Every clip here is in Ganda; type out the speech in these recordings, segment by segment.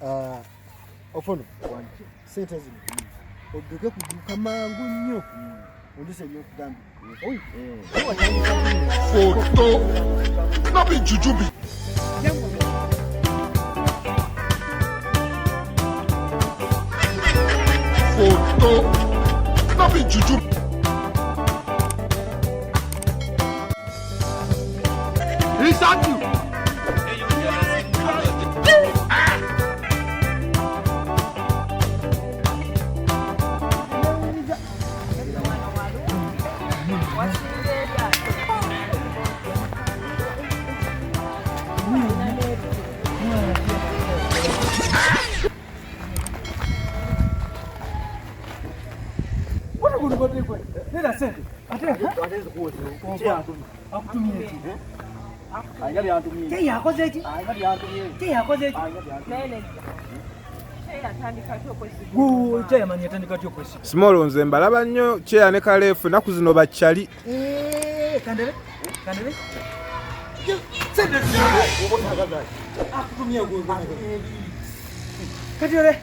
Ah, Ofono, sente zino odduke kuduuka mangu nnyo onduse ebyokugambye. Photo. No be juju be. Photo. No be juju. Isaac. Small nze mbalaba nnyo kyeya ne kaleefu ennaku zino bakyali. Kati ole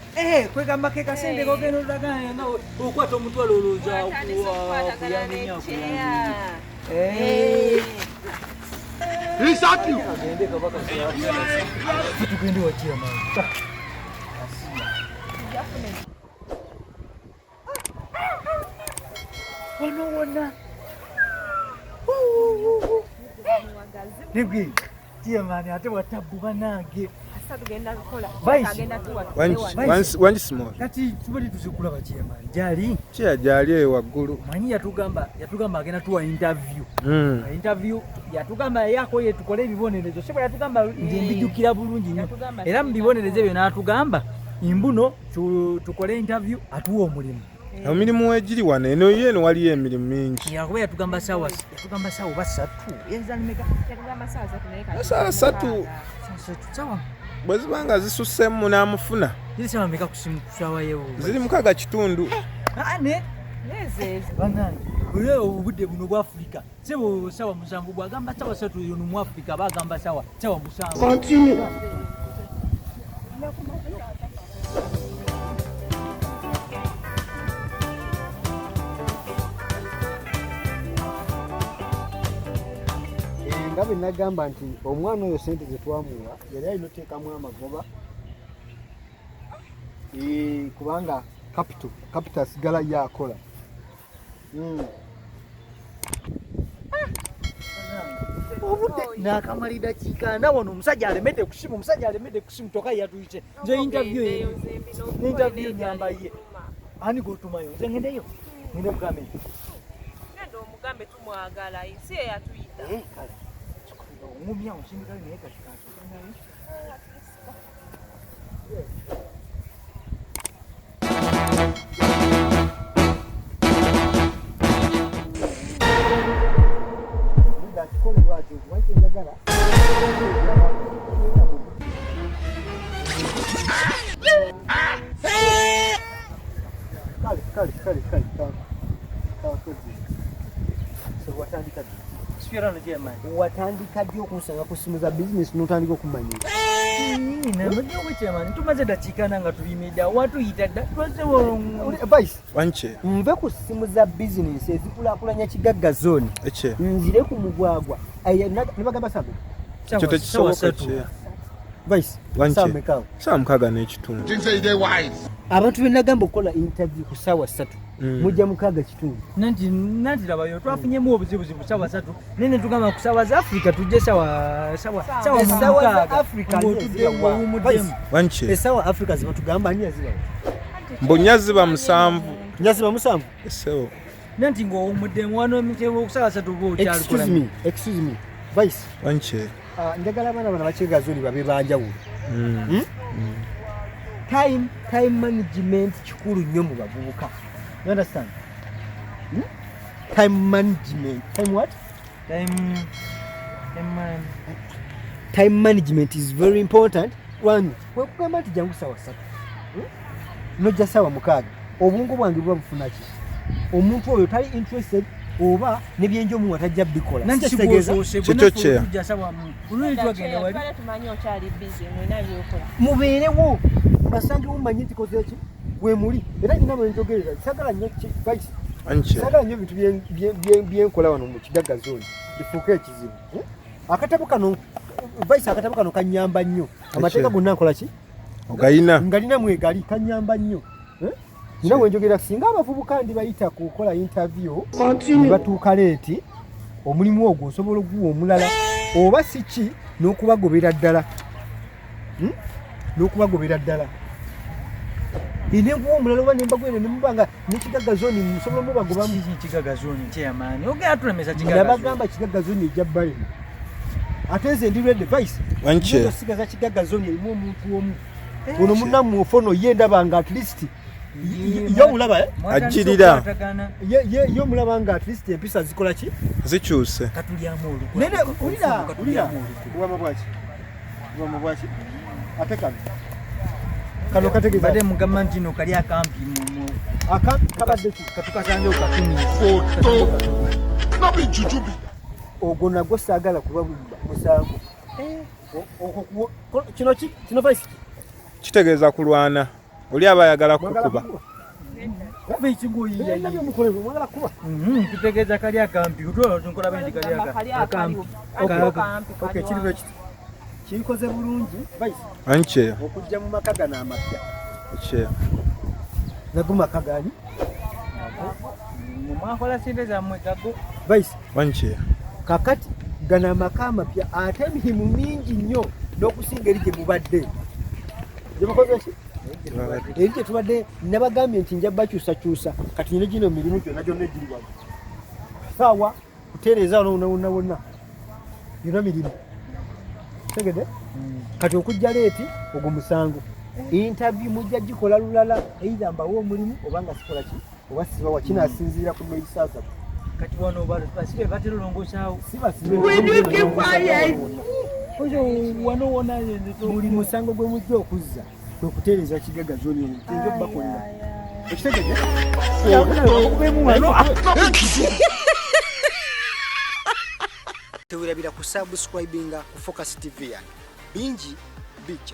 kwegamba ke kasente kogenda olagana nga okwata omutwalo olowooza okuyamba nnyo kabaka tugende wakyamani wano wona nibwi chairman ate watabbu banange. Wangi Small. Kati tubadde tuzikulaba chairman gyali Kyeya gyali eyo waggulu. Manyi yatugamba agenda tuwa interview. Interview yatugamba yakoye tukole ebibonerezo sebo yatugamba nze mbijjukira bulungi nnyo era mu bibonerezo ebyo n'atugamba imbuno tukole interview atuwa omulimu. Emirimu wegiri wano eno ye eno waliyo emirimu mingi. Yakuba yatugamba sawa oba ssatu Sawa ssatu sawa bwe ziba nga zisussemu n'amufuna. Ziri sawa meka kusimu kusawa yewo ziri 6.5. Ne banange olwo obudde buno bwa Afrika sebo sawa 7 bwagamba sawa 3 yono mu Afrika bagamba sawa 7. Continue. Nga bwe nagamba nti omwana oyo sente ze twamuwa yali alina oteekamu amagoba, kubanga capital asigala ye akola. Obudde n'akamala dakiika ana wano omusajja alemedde kusimu, toka yatuyise nze interview nyamba ye ani gotumayo nze ngendeyo ngende mugambe ngende omugambe tumwagala si ye yatuyita. Kale omumya osindikayo naye kati kansokendayo. Watandika ddi okunsanga ku ssimu za bizinesi n'otandika okumanyira? Tumaze dakiika nga tuyimiridde watuyita dda. Vice, Wanche. nve ku ssimu za bizinesi ezikulaakulanya Kigagga Zone nzire ku mugwagwa ne bagamba sabe Ekyo tekisoboka kyeya. Vice, Wanche. sawa Sawa 6.5. Abantu be nagamba okukola interview ku ssaawa 3 mujja 6.5. Nanti labayo twafunyemu obuzibuzibu ssaawa 3 naye ne tugamba ku ssaawa za Afrika tujje ssaawa za Afrika Wanche. Essaawa Afrika zibatugamba ani yazibawa? Mbu nyaziba 7. Nyaziba 7? Essebo. Nanti ng'owumuddemu wano emitego ku ssaawa 3 oba okyalikola. Excuse me. Vice. Wanche. Njagala abaana bano Bakigagga Zone babe banjawulo. Time management kikulu nnyo mu bavubuka. You understand? Time management. Time what? Time management is very important. One, kwekugamba nti jangu sawa 3. Nojja sawa 6. Obwongo bwange buba bufuna ki? Omuntu oyo tali interested Oba nebyenjo omuwa tajja bikola. Nanti Kitegeeza- kigwosoose Kikyo kye. tujja Tubadde tumanyi okyali busy ng'olina by'okola. Mubeerewo basangewo mmanyi nti koze ki wemuli era nyina bwe njogerera sagala nnyo vice Anche. sagala nnyo ebintu byenkola wano mu Kigagga Zone bifuuke ekizibu. Akatabo kano vice, akatabo kano kanyamba nnyo. Amateeka gonna nkola ki Ogayina. Ngalina mwegali, kanyamba nnyo. Nina wenjogera singa abavubuka ndi bayita kukola interview ne batuuka late, omulimu ogwo osobola oguwa omulala oba si ki n'okubagobera ddala. N'okubagobera ddala nenguwa omulala oba nembagwere nemuba nga nekigagga Zone musobola mubagobamu. Kigagga Zone chairman ogenda tulemesa Kigagga Zone. Nabagamba Kigagga Zone ejja balema, ate nze ndi ready, vice. Anche. Osigaza Kigagga Zone erimu omuntu omu ono munnammwe ofono ye ndaba nga at least ye omulaba, eh? Mwatandise Ajjirira. okukwatagana. Ye omulaba nga at least empisa zikola ki. Zikyuse. Katulyamu olukwe. Nene ulira ulira. Katulyamu olukwe. Bwama bwaki, bwama bwaki, ate kano kano kategeeza Badde mugamba nti no kali akampi aka kabadde ki? Katukasange okatumye. Photo. No be juju be. Ogwo nagwo saagala kuba musango. Kino ki kino, vice? Kitegeeza kulwana. Oli aba ayagala Mwagala kukuba. kukuba? Kuba ekiguyiya. Nabyo mukole, mwagala kuba? Kitegeeza kali akampi nkola bendi kali Kali akampi. akaliwo. Akampi Okay, kaliwo. kiri bwe kiti, kinkoze bulungi, vice, Anche. okujja mu maka gano amapya. Che. Nago maka gani? Mwakola sente zammwe gago. Vice. Anche. Kakati gano amaka amapya ate emirimu mingi nnyo n'okusinga eri gye mubadde, gye mukoze ki, eri gye tubadde. Nabagambye nti nja bakyusakyusa. Kati nyina gino emirimu gyonna gyonna egiri wano saawa kutereeza wano wonna wonna wonna yonna mirimu tegede. Kati okujja late ogwo musango. Interview mujja gikola lulala, either mbawe omulimu oba nga sikola ki oba sibawa, kinasinziira ku neeyisa zaffe. Kati wano basibe batera olongosaawo. Si basibe. Oyo wano wona. Buli musango gwe mujja okuzza kwe kutereeza Kigagga Zone eno kiyinza okubakolera, ekitegedde? Kubemu wano. No be juju. Tewerabira ku subscribinga ku Focus TV yange, bingi bijja.